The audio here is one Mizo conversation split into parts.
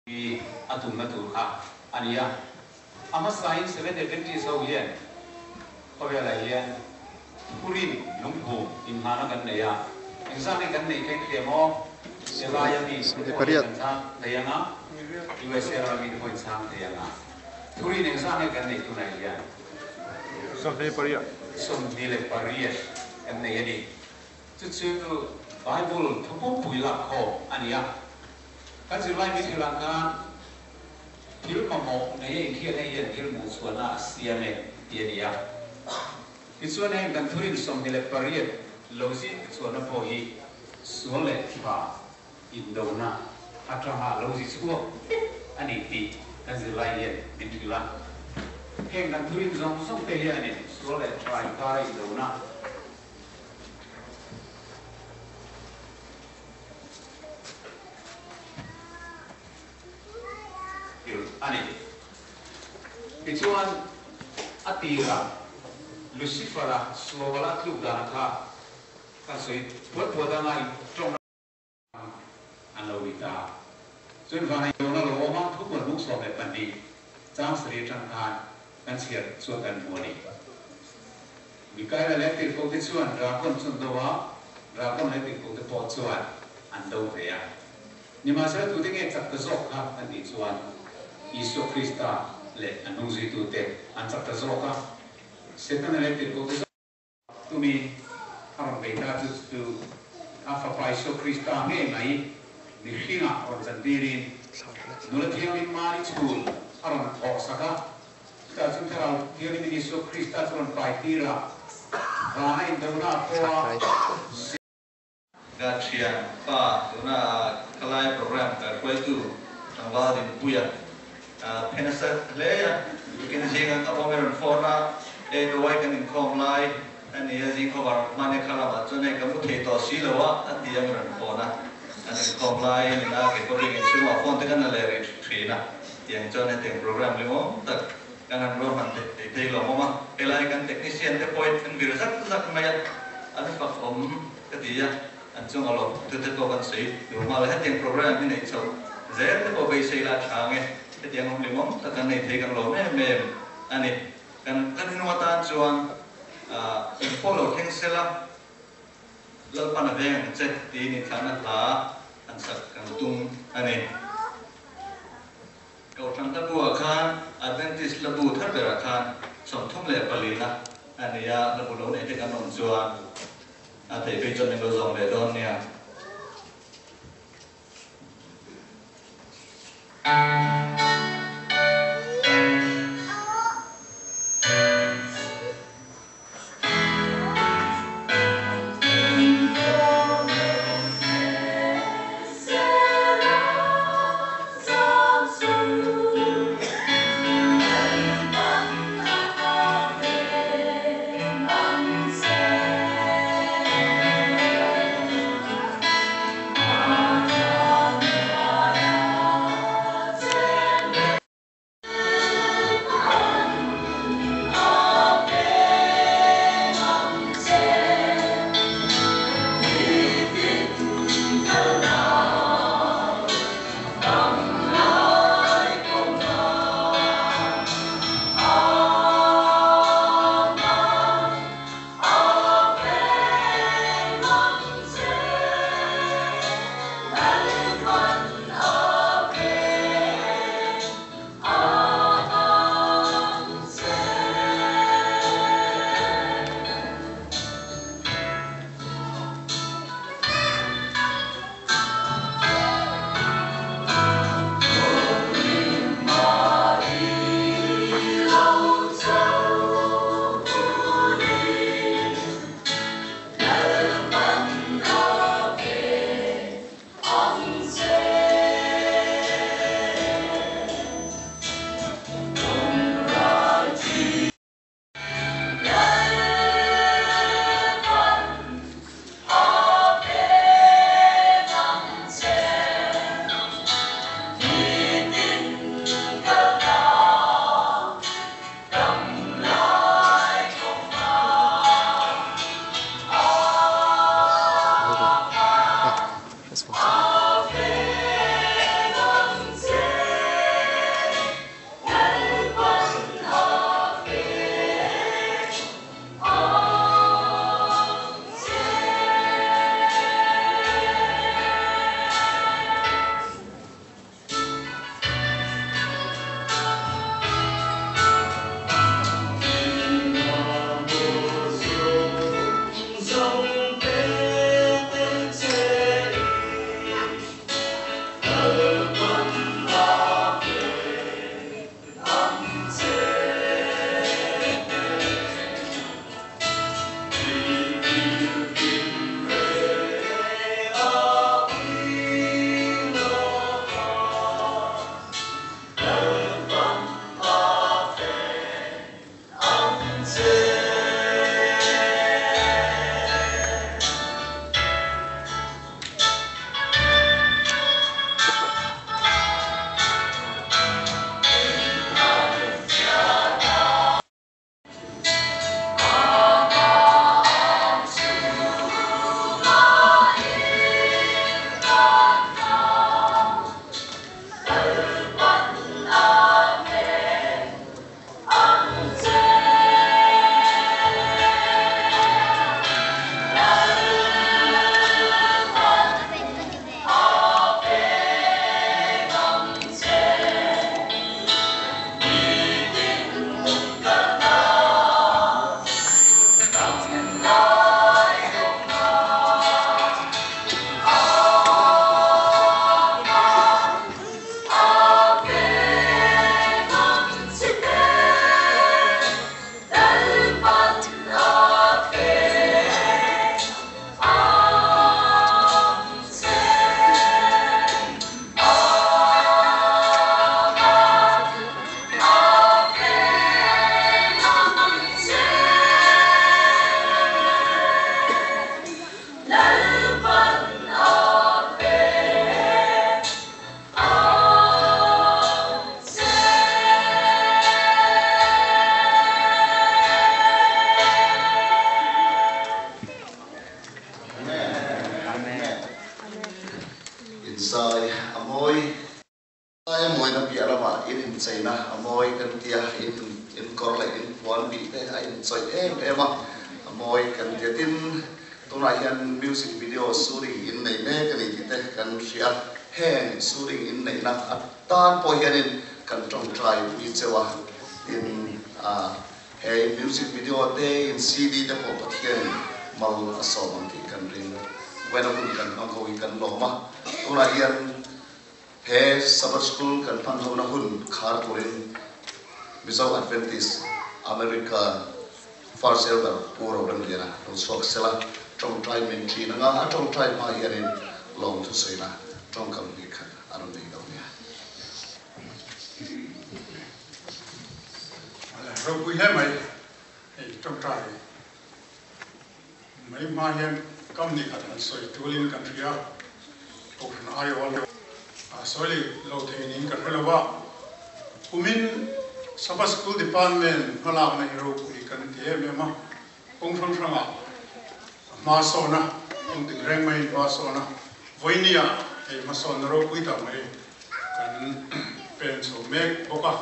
Hi a tumna tur kha a ni a. A hmasain Seventh Adventist ho hian khawvelah hian thurin lungphum inhmahna kan nei a. Engzah nge kan neih kha in hria maw? Helaia mi te pawh hian kan chhang thei ang a, USA rama mi te pawhin chhang thei ang a. Thurin engzah nge kan neih tunah hian? 28. 28 kan nei a ni. Chu chu Bible thu pumpui lakkhawm a ni a. Kan zirlai mi thil ang khan thil mamawh nei a inhriatna hian thil hmuh chhuahna a siam e tih a ni a. Tichuan heng kan thurin 28 lo zin chhuahna pawh hi sual leh tha indona atanga lo zi chhuak vek a ni tih kan zirlai hian min hrilh a. Heng kan thurin zawng zawng te hianin sual leh tha inkara indona Thil a ni. Tichuan, a tirah Lucifer-a suala tluk dan kha kan sawi puat puat anga intawng an lo ni ta. Chuan vana Yona lo awm a, thupuan bung 12 chang sarih atang khan kan chhiar chuan kan hmu a ni. Mikaela leh tirhkohte chuan Dragon chu an do a, Dragon leh tirhkohte pawh chuan an do ve a. Nimahsela tute nge chak ta zawk kha kan tih chuan Isua Krista leh a hnungzuitute an chak ta zawk a, Setana leh tirhkohte zawk tumin a rawn bei ta chu chu a Fapa Isua Krista ngei mai mihringah rawn chantirin nula thianghlim Mari chhul a rawn thawhsak a. Chutah chuan Thlarau Thianghlim Isua Krista chu rawn pai tir a, vana indona a pawh a. Ka thian pa tuna khalai program kaihruaitu tlangval Dinpuia phe nasa hle a, tukin zinga ka awm i rawn phone a, hei nuai kan inkhawm lai a ni a, zing khawvar hmane kha lamah chuan hei ka mu thei tawh si lo a, a ti a mi rawn phone a, kan inkhawm lai a ni a, kei pawh biakinn chhungah phone te kan la leh rih thin a. Tiang chuan hetiang program limawm tak kan han ruahman thei thei lo awm a, helai kan technician te pawhin an vir zak zak mai a, an fak awm ka ti a, an chunga lawm thu te pawh kan sawi duh nghal a, hetiang program hi neih chhoh zel te pawh beisei la tha ang e, hetiang awm limawm tak kan nei thei kan lawm em em a ni. Kan kan hnung atan chuan eng pawh lo thleng sela Lalpan a veng ang che tiin inthlahna hla an sak kan tum a ni. Kohhran hla bu ah khan Adventist hla bu thar berah khan 34 na a ni a, hla bu lo nei te kan awm chuan a theih phei chuan min lo zawm leh dawn nia. lamah in incheina a mawi kan ti a, in inkawr leh in puan bih te a inchawih em em a, a mawi kan ti a. Tin, tunah hian music video shooting in nei mek a ni tih te kan hria. Heng shooting in neihna atan pawh hianin kan tawngtai pui cheu a, tin, he music video te in CD te pawh Pathianin mal a sawm ang tih kan ring. Vawiina hun kan hmang ho hi kan lawm a, tunah hian he Sabbath School kan hman hona hun khar turin Mizo Adventist America First Elder Pu Roramliana lo chhuak sela tawngtai min thin anga a tawngtai hma hianin lawmthu sawina tawngkam hnih khat a rawn nei dawn nia. Ropui hle mai hei tawngtai mai hma hian kam ni khat han sawi tulin kan hria Kohhran aiawh a sawi leh lo thei niin ka hre lo a, kumin Sabbath School Department hmalakna hi ropui kan ti em em a, kawng hrang hrangah hma sawn a, kawng tin reng maiin hma sawn a, vawinia hei hmasawnna ropui tak mai kan pen chho mek bawk a.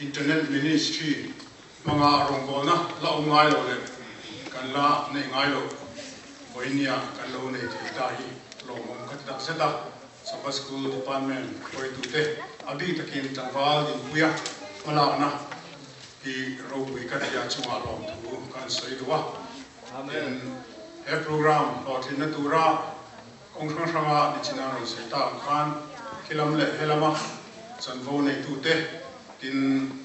Internet Ministry hmanga rawngbawlna la awm ngai lo leh kan la neih ngai loh vawinia kan lo nei thei ta hi lawmawm ka ti tak zet a. Sabbath School Department hruaitute a bik takin tlangval dinpuia hmalakna hi ropui ka tia chungah lawmthu kan sawi duh a. Tin, he program hlawhtlinna tura Kawng hrang hranga nichina rawn sawi ta ang khan khilam leh helama chanvo neitute tin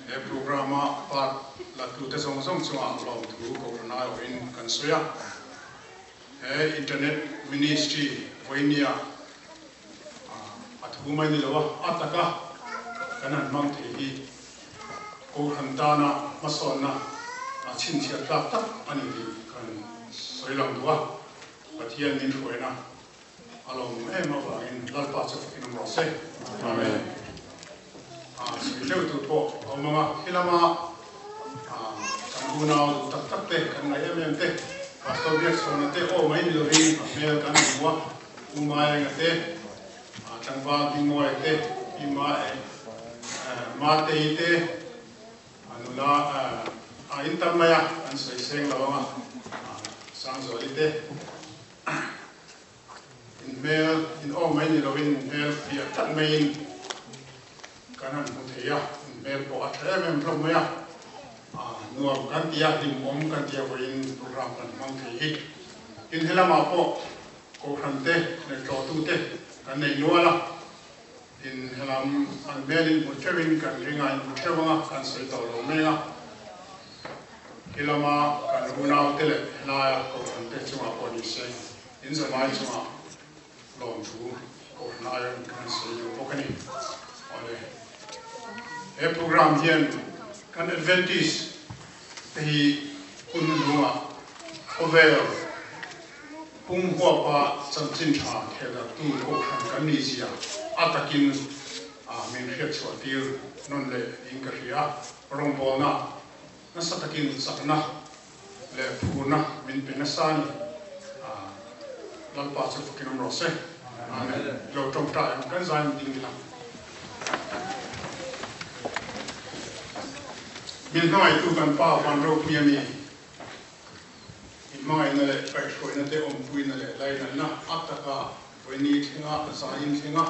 he program-a part latute zawng zawng chungah lawmthu Kohhran aiawhin kan sawi a. He Internet Ministry vawinia a thu mai ni lo a, a taka kan han hmang thei hi Kohhran tana hmasawnna a chhinchhiat tlak tak a ni tih kan sawi lang duh a. Pathian min hruaina a lo awm em avangin Lalpa chu fakin awm rawh se. Amen. Sawi deuh tur pawh a awm ang a, khi lama kan unau duh tak tak te, kan ngaih em em te, Pastor Biakchhawna te aw mai ni lovin a hmel kan hmu a, U Maenga te, Tlangval Hmingmawia te, Pi Matei te, A nula a in tam mai a, an sawi seng lo ang a, Sangzuali te in hmel in aw mai ni lovin in hmel fiah tlat maiin kan han hmu thei a, in hmel pawh a tha em em hlawm mai a, nuam kan ti a, hlimawm kan ti a vawiin program kan hmang thei hi. Tin, helamah pawh Kohhran te leh tlawhtute kan nei nual a. In helam an hmel in hmu theuhin kan ring a, in hmu theuh anga kan sawi tawh lo mai a. Khi lama kan unaute leh helaia kohhran te chungah pawh ni se, in zamai chungah lawmthu kohhran aiawm kan sawi duh bawk a ni. Awle, he program hian kan Adventist te hi hun hnuhnungah khawvel Pum huapa chanchin tha thehdarhtu Kohhran kan nih zia a takin min hriatchhuah tir nawn leh niin ka hria. Rawngbawlna nasa takin chakna leh phurna min pe nasa a ni. Lalpa chu fakin awm rawh se. Amen. Lo tawngtai ang kan zai in ding ila. Min hmangaihtu kan Pa Van Ropui a ni. Inhmangaihna leh kaihhruaina te awmpuina leh lainatna a taka vawiini thlenga zain thlenga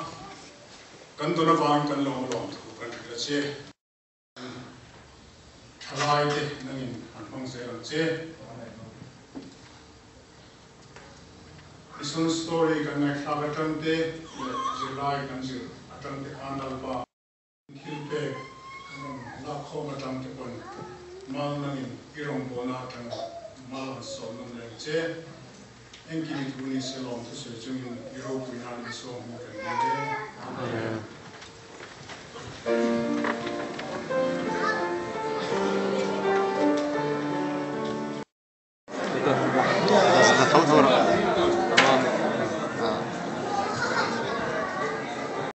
kan dawn avangin kan lawm lawm thu kan hrilh a che. Thalai te nangin an hmang zel ang che. Mission story kan ngaihthlak atang te leh zirlai kan zir atang te khan Lalpa. Thil pek an rawn lak khawm atang te pawn mal nangin i rawngbawlna atang mal an sawm nawm leng che. Engkim i thu ni se lawm thusawi chungin i ropui nan i sawm hming kan dil e. Amen.